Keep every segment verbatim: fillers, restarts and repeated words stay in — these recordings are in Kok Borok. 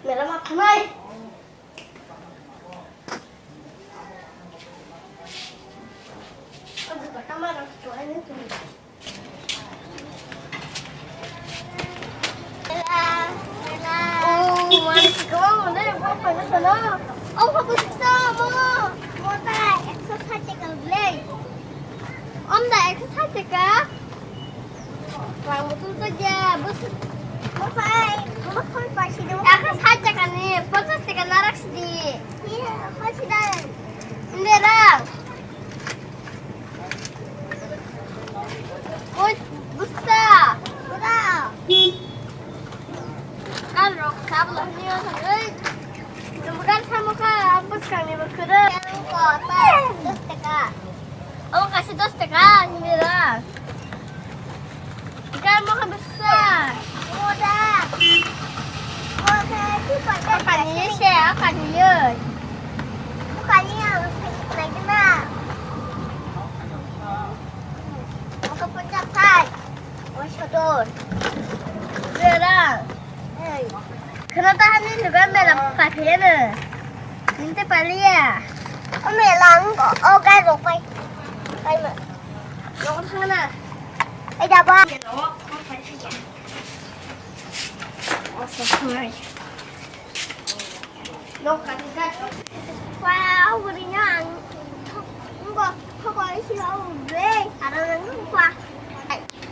Mela ma thanai. Rang muchung to ya, bus. Bo pai, bo phone pai si de. Ekso sait taka ni, ponchas taka narak si di. Iya, pai si da. Inde rang. Oi, busta. Busta. Kan rok sablo ni o thangoi. Numukan samuka, bus kang ni bus kuda. Yang ko, pai, dos taka. Oh, kasih dos taka, inde rang. Ikan mo ka besa. Moda. Moda, si pada. Kani se, kani ye. Kani yang lagi na. Maka pecah kai. Oh, sodor. Berang. Hey. Kena tahan ni juga mela pakai na. Nanti paling ya. Oh, mela enggak. Oh, kai lo kai. Kai ma. Lo kan sana. Eh, dah, Bang. Wow, beri nang. Enggak, kok kau isi lo, bre. Ada nang lupa.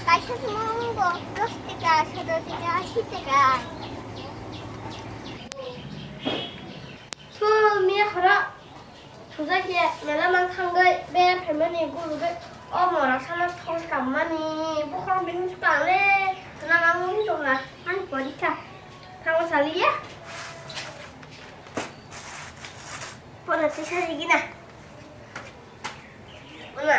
Kaisa simo enggak. Dos tiga, satu tiga, si tiga. Thul miya khara. Thujakhe mela mang thangwi be phaimani gurugwi o mora sana thong kammani bukhang bini swkang le khna nang wng tongla ani porikha thango saliya pora tisa rigina ona.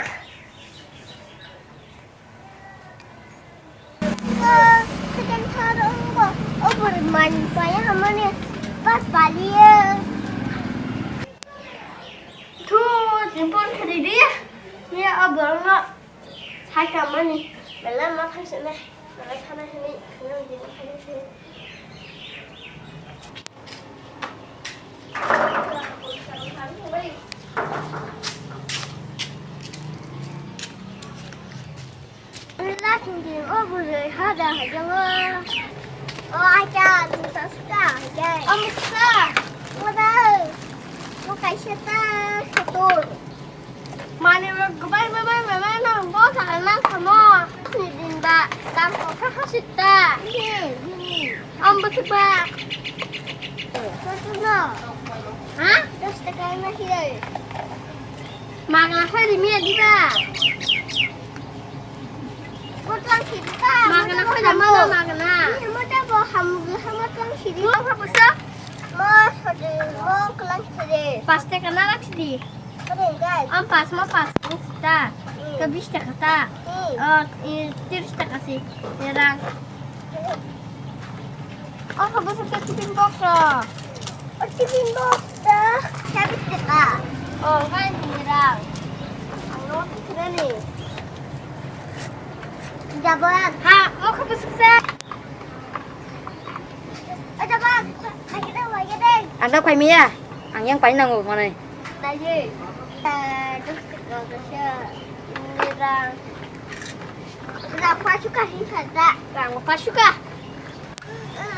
Second third wngkha, o borok manwi paiya hamani bus paliya. Thu, tini phone khadi di. Ni o borokno sai kamani. Belai ma phaisana. Belai khana hini, khana hini, khana hini. Lasing din o bwrwi hada hajango. O acha, tungsa suka hajai. O muksa. Wada. Mo kaisa ta satur. Mani rok gbai bai bai bai bai nang bo sa nang samo. Ni din ba tam ko kha ha sita. Ni, ni. Am bo sik ba. Satur no. Ha? Dos taka na hiya. Magna kha di mi di ba. Magna kho da, mano magna. Mo ta bo ham, ham tang sidi. Mo pha pusa? Mo sodi, mo klang sidi. Pas taka na rak sidi. Am pas, mo pas ta. Ka bis taka ta. Oh, tiris taka si. Rang. Oh, kha bwswk khe tiffin box rok. O tiffin box ta chabis taka. Oh, hai ni rang. Ang no khe ni. Jabon. Ha, mo kha bwswk sa. O jabon, hai khe dai, hai khe dai. Ang da phai miya. Ang yang phai nango mane. Dai ye. Eh, dos taka sa. Ni rang. Rang pasuka hin kha da. Rang pasuka.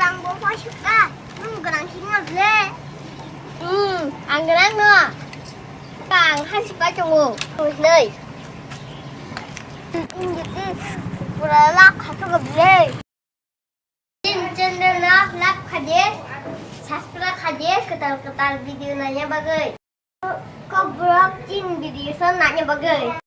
Rang bo pasuka. Nwng gwnang sini ble. Hmm, ang gwnang no. Kang hasi pa chungo. Nei. Pura lak kha to ble. Chini channel no like kha di, subscribe kha di, kwtal kwtal video naina bagwi. Kok borok chini video so naina bagwi.